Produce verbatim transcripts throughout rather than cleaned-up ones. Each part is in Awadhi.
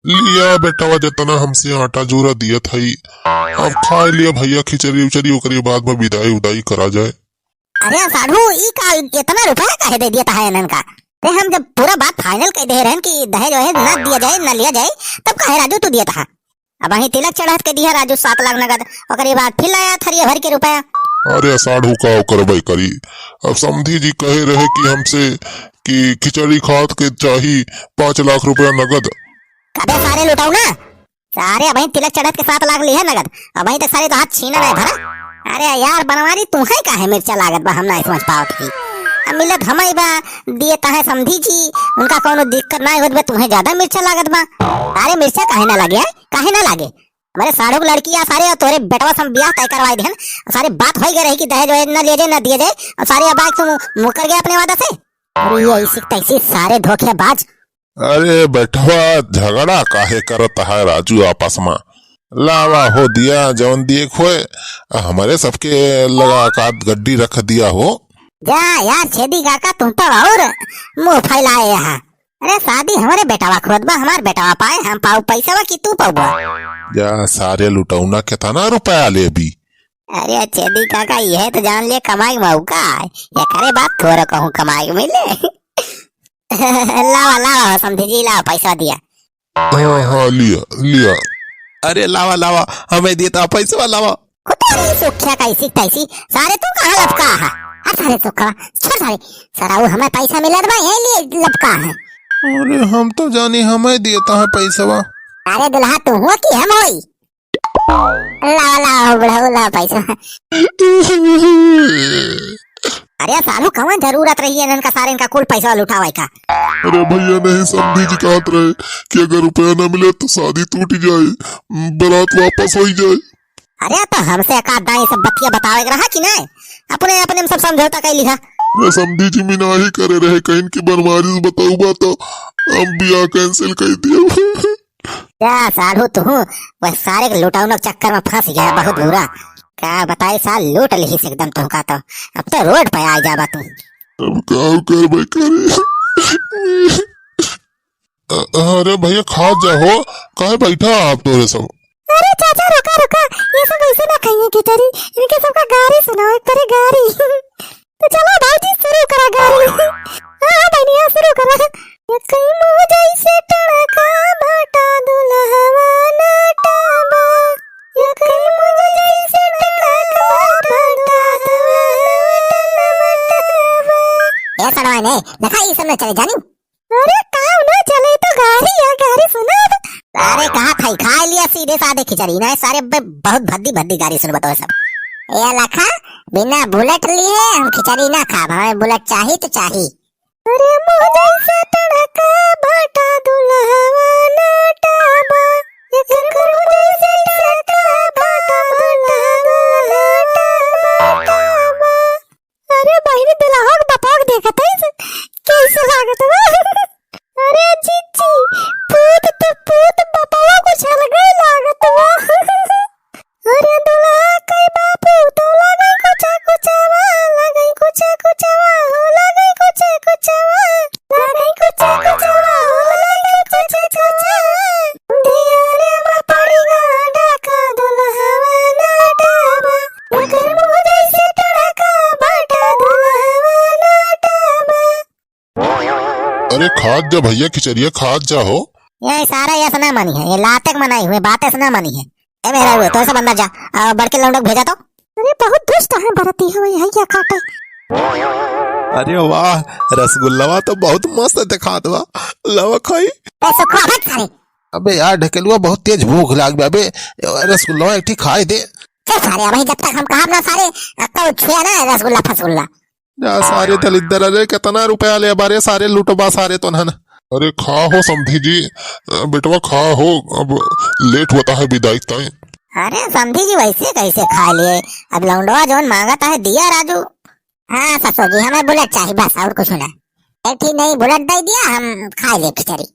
लिया बेटवा, जितना हमसे आटा जूरा दियत हई, अब खाए लिया भइया खिचड़ी उचड़ी, ओकरे बाद में बिदाई उदाई करा जाए। अरे साढ़ू, ई का इतना रुपया काहे दे दिया तहा इनन का? ते हम जब पूरा बात final कइ दे रहन कि दहेज वहेज ना दिया जाए, ना लिया जाए, तब काहे राजू तू दिया तहा? अबहीं तिलक चढ़त के दिया राजू सात लाख नगद, ओकरे बाद फिर लाया थरिया भर के रुपया। अरे साढ़ू का करबे करी, अब समधी जी कहे रहे कि हमसे कि खिचड़ी खात के चाही पाँच लाख रुपया नगद। कबे सारे लुटाऊ ना, सारे अबहीं तिलक चढ़त के सात लाख लिहे नगद, अबहीं तक सारे तो हाथ छीना नहीं भरा। अरे यार बनवारी, तुहे काहे मिर्चा लागत बा, हम नहीं समझ पावत ही। अब मिलत हमई बा, दिए तहे समधी जी, उनका कौनो दिक्कत नहीं होत बा, तुहे ज्यादा मिर्चा लागत बा। अरे मिर्चा काहे ना लागे, हैं? काहे ना लागे? हमारे साढ़ू के लड़की आ सारे, और तोरे बेटवा से हम बियाह तय करवाए देहन, सारे बात हो गए रही कि दहेज वहेज ना लिए जाए, ना दिए जाए, और सारे अब आज तुम मुकर गए अपने वादा से। अरे ये ऐसी तैसी सारे धोखेबाज। अरे बेटवा, झगड़ा काहे करत है राजू आपस में? लावा हो दिया, जौन दिए खोए, हमरे सबके लगा का गड्डी रख दिया हो। जा यार छेदी काका, तुम तो और मुंह फैलाए यहाँ। अरे शादी हमरे बेटवा खोद बा, हमार बेटवा पाए, हम पाऊ पैसा बा कि तू पाऊ बा? जा सारे लुटौना, कितना रुपया लेबी? अरे छेदी काका, यह तो जान ले कमाई मौका है, एकरे बाद थोड़ा कहूँ कमाई मिले। लावा, लावा, समधी जी, लावा, पैसा दिया। हाँ, हाँ, लिया, लिया। अरे लावा, लावा, हमें देता पैसा लावा। कुतारी सुख्या कैसी तैसी, सारे तू कहाँ लपका है? हट सारे सुखा, छोड़ सारे, सारा वो हमें पैसा मिलत बा, यही लिए लपका है। अरे हम तो जानी हमें देता है पैसवा। अरे दुल्हा तू हुआ कि हम होई? लावा, लावा, हो बुढ़ऊ, लावा पैसा। अरे सालू, कौन जरूरत रही है इनका सारे इनका कुल पैसा लुटावे का? अरे भैया, नहीं, समधी जी कहत रहे कि अगर रुपया ना मिले तो शादी टूट जाए, बारात वापस हो जाए। अरे तो हमसे का दाई सब बतिया बतावे के रहा कि नहीं? अपने, अपने में सब समझौता कर लिहा। अरे समधी जी मनाही करे रहे, कहीं की बनवारी से बताऊ बा तो हम बियाह cancel कर दिया। जा साढ़ू तू, वह सारे के लुटाउना के चक्कर में फंस गया, बहुत बुरा। का बताई साल, लूट लिहिस एकदम तुहका तो। अब तो रोड पे आ जाबा तू। अब का करबे करे? अ-, अरे भैया खात जा हो, काहे बैठा आप तोरे सब? अरे चाचा रुका रुका, ये सब ऐसे ना खाइए खिचड़ी, इनके सबका गारी सुनाओ एक तरे गारी। तो चलो भाई जी शुरू करा गारी। हाँ, हाँ, बहनिया शुरू करा। ये कई मुँह जैसे टड़का भाटा दुल्हवा नाटा बा। ये कई मुँह जैसे टड़का भाटा दुल्हवा नाटा बा। ए सड़वा ने, देखा ई सब न चले जानी। अरे काम ना चले तो गारी है, गारी सुना। अरे कहा था खा लिया सीधे साधे खिचड़ी ना, सारे बे-, बहुत भद्दी भद्दी गारी सुन बताओ सब। ए लखा, बिना बुलेट लिए हम खिचड़ी ना खाब, हमें बुलेट चाही तो चाही। अरे मुँह जैसे टड़का भाटा दुल्हवा नाटा बा, एकर मुँह जैसे टड़का भाटा दुल्हवा नाटा बा। अरे बहिनी, दुल्हा के बपाक देखत है, कैसे लागत बा? अरे जीजी, पूत तो पूत, बपवा कुछ अलगे लागत बा। अरे दुल्हा के बापू तो लगे कुछ कुचवा, लगे कुछ कुचवा, हो लगे कुछ कुचवा, लगे कुछ कुचवा, हो लगे कुछ कुचवा। धिया रे बपड़ी गांडा का दुल्हवा नाटा बा। ओकर मुँह जैसे टड़का भाटा दुल्हवा नाटा बा। अरे खात जा भैया, खिचड़िया खात जा हो। ये सारा यस ना मानी है, ये लाते के मनाई हुए, बात यस ना मानी है। ए मेहरारू, तो सब अंदर जा, आ, बड़के लौंडा के भेजा तो। अरे बहुत दुष्ट है बरती हवे, है क्या काटे? अरे वाह, रसगुल्लावा तो बहुत मस्त दिखात बा, लवा खाई। ए सुखवा, भाग सारे। अबे यार ढकेलुआ, बहुत तेज भूख लाग बा बे, रसगुल्लावा एक ठी खाए दे। चल सारे, अबही जब तक हम कहब ना सारे, अक्का उछिया ना रसगुल्ला फसगुल्ला। जा सारे दलिद्दर, अरे केतना रुपया लेबा रे सारे, लुटबा सारे तोन्हन। अरे खा हो समधी जी, अ, बेटवा खा हो, अब late होता है विदाई ताई। अरे समधी जी वैसे कैसे खा लिए, अब लौंडवा जौन मांगता है दिया राजू। हाँ ससुर जी, हमें बुलेट चाहिए बस, और कुछ ना। एक ठी नई बुलेट दे दिया, हम खा ले खिचड़ी।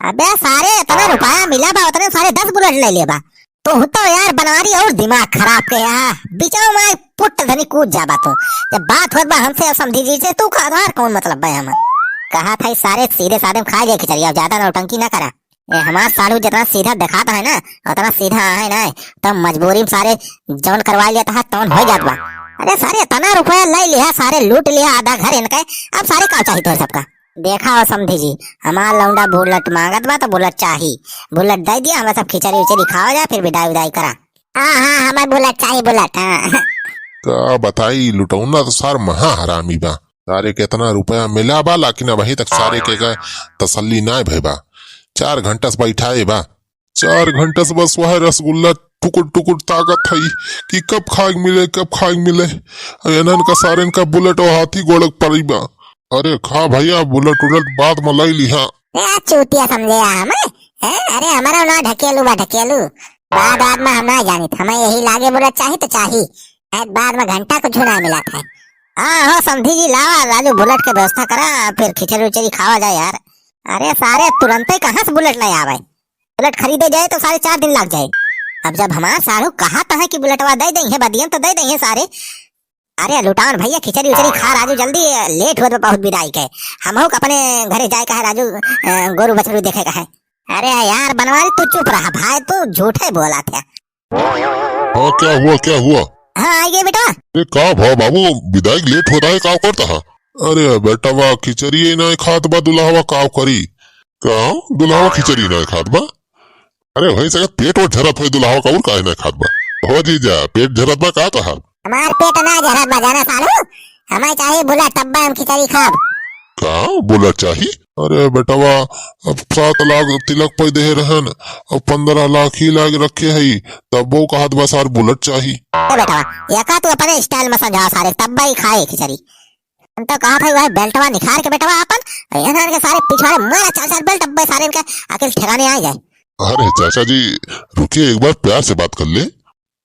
अबे सारे इतना रुपया मिला बा, उतने सारे दस बुलेट ले ले बा। तू तो यार बनवारी और दिमाग खराब के यार, बिचारो माय पुट धनी कूद जाबा तू। जब बात होत बा हमसे और समधी जी से, तू का आधार कौन मतलब बा हमर? कहा था इस सारे सीधे साधे में खा जाए खिचड़ी, अब ज्यादा नौटंकी ना करा। ए, हमार साढ़ू जितना सीधा देखात है ना, उतना सीधा है ना, तो मजबूरी में सारे जौन करवा लेता है, तौन हो जात बा। अरे सारे, इतना रुपया ले लिया, सारे लूट लिया आधा घर इनके, अब सारे का चाही तोर सबका? देखा हो समधी जी, हमार लौंडा बुलेट मांगत बा तो बुलेट चाही, बुलेट दे दिया, हमें सब खिचड़ी उचड़ी खावा जाए, फिर विदाई विदाई करा। हाँ, हाँ, हमें बुलेट चाही, बुलेट, हाँ। का बताई, लुटौना तो सार महा हरामी बा। सारे केतना रुपया मिला बा, लेकिन अबहीं तक सारे के का तसल्ली नाय भय बा। चार घंटा से बैठाए बा, चार घंटा से बस वह रसगुल्ला टुकुर टुकुर ताकत हई कि कब खाए के मिले, कब खाए के मिले। अब इन्हन का सारेन का बुलेट और हाथी गोड़ पड़ी बा। अरे खा भैया, बुलेट उलेट बाद में लई लिहा। ए, चूतिया समझे या हमें? हैं? अरे हमारा ना ढकेलू बा, ढकेलू। बाद, बाद में हम ना जानित, हमें यही लागे बुलेट चाही तो चाही। शायद बाद में घंटा कुछ ना मिला था। हाँ हो समधी जी, लावा राजू, बुलेट के व्यवस्था करा, फिर खिचड़ी उचड़ी खावा जाए यार। अरे सारे, तुरंते कहाँ से बुलेट ले आवे? बुलेट खरीदे जाए तो सारे चार दिन लग जाए। अब जब हमार साढ़ू कहा तो है कि बुलेटवा दे देंगे, बदियम तो दे देंगे सारे। अरे लुटान भैया, खिचड़ी उचड़ी खा राजू जल्दी, लेट होत बा बहुत विदाई के। हमहू के अपने घरे जाए का है राजू, अ, गोरू बछरू देखे का है। अरे यार बनवारी, तू चुप रहा भाई, तू झूठे बोला था। हाँ, क्या हुआ, क्या हुआ? हाँ, आ गए बेटा। अरे का भा बाबू, विदाई लेट होता है, का करता है? अरे बेटवा, खिचड़ी ही नहीं खात बा, दुल्हवा का करी? का दुल्हवा खिचड़ी नहीं खात बा? अरे भाई, सगत पेट और झरत होई दुल्हवा का, और काहे नहीं खात बा? हो जीजा, पेट झरत बा का तोहार? हमार पेट ना झरत बा, जाना सालू, हमें चाही बुलेट, तब्बे हम खिचड़ी खाब। का बुलेट चाही? अरे बेटवा, अब सात लाख तिलक पे दे रहन, अब पन्द्रह लाख ही लाग रखे हई, तब वो कहत बा सार बुलेट चाही। ए बेटवा, एका तू अपने स्टाइल में समझा सारे, तब्बे ही खाए खिचड़ी। हम तो कहत हई वह बेल्टवा निखार के बेटवा अपन, इन्हन के सारे पिछवाड़े मारा चार चार बेल्ट, अब्बे सारे इनके अकिल ठिकाने आ जाए। अरे चाचा जी, रुकिए, एक बार प्यार से बात कर ले।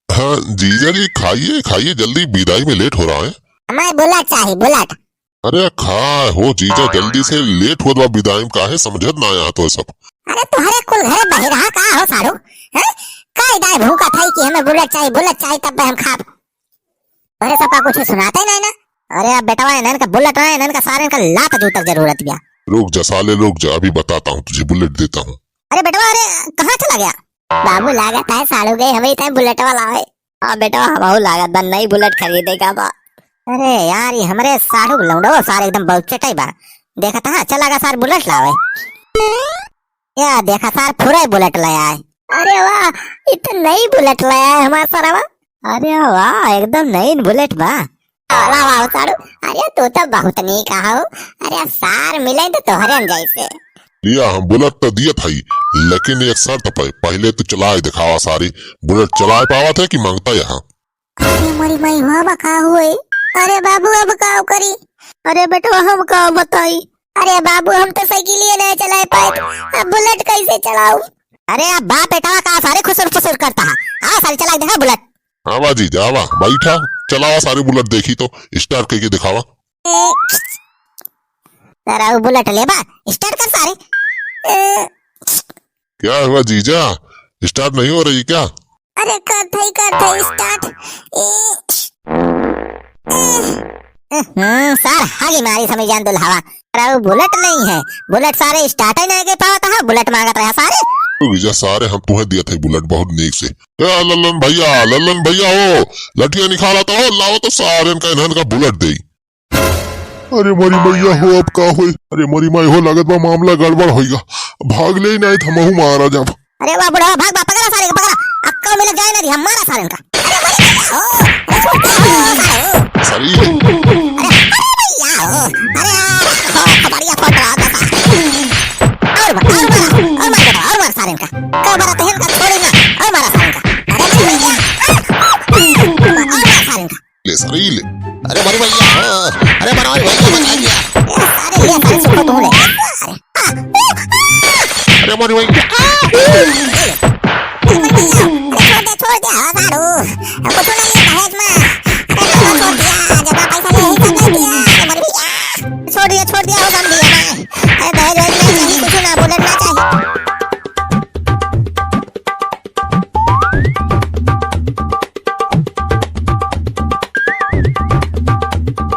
हाँ जीजा जी, खाइए खाइए, जल्दी विदाई में लेट हो रहा है। हमें बुलेट चाही, बुलेट। अरे खा हो जीजा, जल्दी से, लेट होत बा विदाई में, काहे समझत ना आया तो सब। अरे तोहरे कुल घरे बहिरहा का हो साढ़ू, हैं? का इदाई भूखत है कि हमें बुलेट चाही, बुलेट चाही तब हम खाब। तोहरे सबका कुछ सुनाते नहीं ना। अरे अब बेटवा, इन्हन का बुलेट ना, इन्हन का सारे का लात जूता जरूरत बिया। रुक जा साले, रुक जा, अभी बताता हूँ तुझे, बुलेट देता हूँ। अरे बेटवा, अरे कहाँ चला गया? बाबू लागत है साढ़ू गए, हमें इतने बुलेट वाला है। हाँ बेटवा, हमहू लागत बा नई बुलेट खरीदे का बा। अरे यार, ये हमरे साढ़ू लौंडो सार एकदम बहुत चटाई बा। देखत हाँ, चला गा सार बुलेट लावे। या देखा सार, फुरे बुलेट ले आए। अरे वाह, ये तो नई बुलेट ले आए हमार सरवा। अरे वाह, एकदम नई बुलेट बा। वाह, वाह, साढ़ू, अरे तू तो बहुत नीक हो। अरे सार मिले तो तोहरे जैसे। लिया, हम बुलेट तो दियत हई, लेकिन एक शर्त पे, पहले तू चलाए दिखावा सारी। बुलेट चलाए पावत है कि मांगता यहाँ? अरे मोरी माई हो, अब का होई? अरे बाबू, अब का करी? अरे बेटवा, हम का बताई? अरे बाबू, हम तो साइकिलिए नहीं चलाए पाए, अब बुलेट कैसे चलाऊ? अरे अब बाप बेटवा का सारे खुसुर फुसुर करता है। हाँ, सारे चला देखा बुलेट। आवा जीजा, आवा, बैठा, चलावा सारे बुलेट देखी तो, स्टार्ट करके दिखावा। ए, सारा वो बुलेट ले बा, स्टार्ट कर सारे। ए, क्या हुआ जीजा, स्टार्ट नहीं हो रही क्या? अरे कर थई, कर थई स्टार्ट। ए, ए, हम्म, सार हागी मारी समीजान दुल्हावा। अरे वो बुलेट नहीं है, बुलेट सारे स्टार्ट ही नहीं कर पावत है, बुलेट मांगत रहा सारे। तो जीजा सारे हम तुम्हें दिया थे बुलेट बहुत नीक से। ए लल्लन भैया, लल्लन भैया हो, लठिया निकाला तो हो, लाओ तो सारे इनका, इन्हन का बुलेट दे। अरे मोरी मैया हो, अब का होई? अरे मोरी माई हो, लागत बा मामला गड़बड़ होइगा। भाग ले ही नहीं तो हमहू मारा जाब। अरे वाह बुढ़वा, भाग बा, पकड़ा सारे का, पकड़ा। अक्का मिले जाए ना दी, हम मारा सारे का। अरे मोरी मैया हो, अरे छोड़ दे, अरे सारे हो। सही। अरे, अरे भैया हो, अरे यार, हो, बढ़िया फोटो आता था। और मार, और मार, और मार बेटा, और मार सारे का। का मारा तहन का छोड़ी ना, और मारा सारे का। अरे मोरी मैया, और मार सारे का। ले सारे, ले। अरे मोरी मैया हो, अरे मोरी मैया, बचा लिया। अरे ले सारे, सुखो तुम ले। अरे, अरे मोरी मैया। अरे मोरी मैया, अरे छोड़ दे, छोड़ दे, हाँ साढ़ू। अब कुछ नहीं है दहेज में। अरे छोड़, छोड़ दिया, जमा पैसा ले ही कर दिया। अरे मोरी मैया, छोड़ दिया, छोड़ दिया, हो जान दिया मैं। अरे दहेज